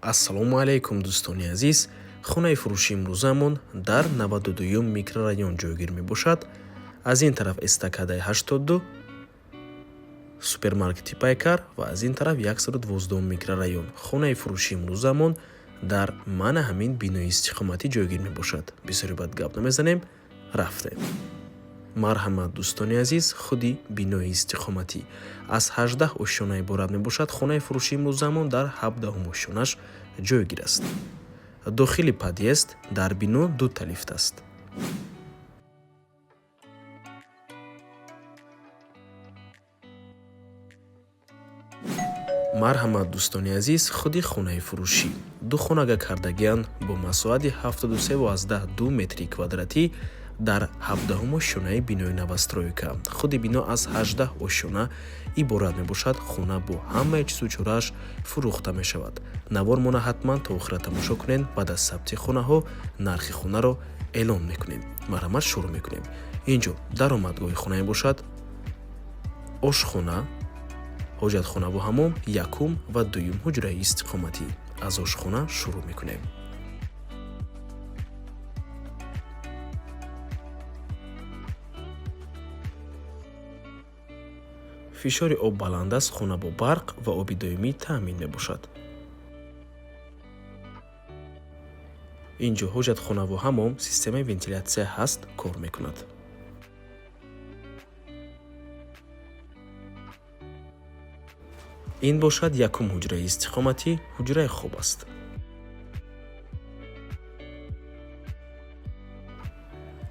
Ассалому алайкум, дӯстони азиз. Хонаи фурӯши имрӯзамон дар 92-юм микрорайон ҷойгир мебошад. Аз ин тараф эстакадаи 82, супермаркети Пайкар, ва аз ин тараф 112 микрорайон. Хонаи фурӯши имрӯзамон дар мана ҳамин бинои истиқоматӣ ҷойгир мебошад. Бисёри бад гап намезанем, рафтем. Марҳамат, дӯстони азиз, худи бинои истиқоматӣ аз 18 ошёна иборат мебошад. Хонаи фурӯши имрӯзамон дар 17-ум ошёнаш ҷойгир аст. Дохили подъезд дар бино дута лифт аст. Марҳамат, дӯстони азиз, худи хонаи фурӯшӣ ду хонага кардагианд бо масоҳати 73,2 метри квадратӣ дар 17-ум ошёнаи бинои новостройка. Худи бино аз 18 ошёна иборат мебошад. Хона бо ҳамаи чизу чорааш фурӯхта мешавад. Навормона ҳатман то охира тамошо кунед. Баъд аз сабти хонаҳо нархи хонаро эълон мекунем. Марҳамат, шурӯъ мекунем. Инҷо даромадгоҳи хона мебошад, ошхона, ҳоҷатхонаву ҳамом, якум ва дуюм ҳуҷраи истиқоматӣ. Аз ошхона шурӯъ мекунем. Фишори об баланд аст. Хона бо барқ ва оби доимӣ таъмин мебошад. Инҷо ҳоҷатхонаву ҳамом, системаи вентилятсия ҳаст, кор мекунад. Ин бошад якум ҳуҷраи истиқоматӣ, ҳуҷраи хоб аст.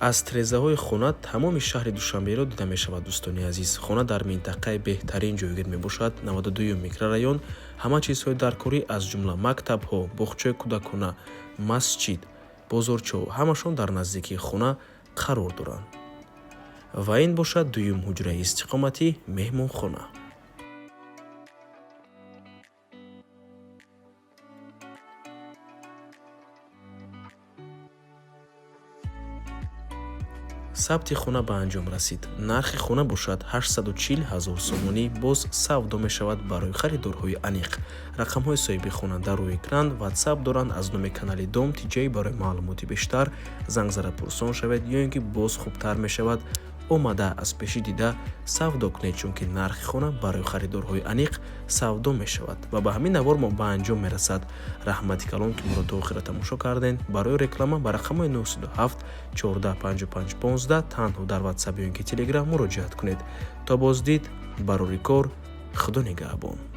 Аз тирезаҳои хона тамоми шаҳри Душанберо дида мешавад. Дӯстони азиз, хона дар минтақаи беҳтарин ҷойгир мебошад, 92-юм микрорайон. Ҳама чизҳои даркорӣ, аз ҷумла мактабҳо, боғчаи кӯдакона, масҷид, бозорчо ҳамашон дар наздикии хона қарор доранд. Ва ин бошад дуюм ҳуҷраи истиқоматӣ, меҳмонхона. Сабти хона ба анҷом расид. Нархи хона бошад 840 ҳазор сомонӣ, боз савдо мешавад. Барои харидорҳои аниқ рақамҳои соҳиби хона дар рӯи экран, Ватсап доранд. Аз номи канали Дом Тиҷай барои маълумоти бештар занг зада пурсон шавед ё ин ки боз хубтар мешавад омада аз пеши дида савдо кунед, чунки нархи хона барои харидорҳои аниқ савдо мешавад. Ва ба ҳамин навор мо ба анҷом мерасад. Раҳмати калон, ки моро то охира тамошо кардем. Барои реклама ба рақамҳои 907 14 55 15 танҳо дар Ватсап ё ин ки Телеграм муроҷиат кунед. То боздид, барори кор, Худо нигаҳбон.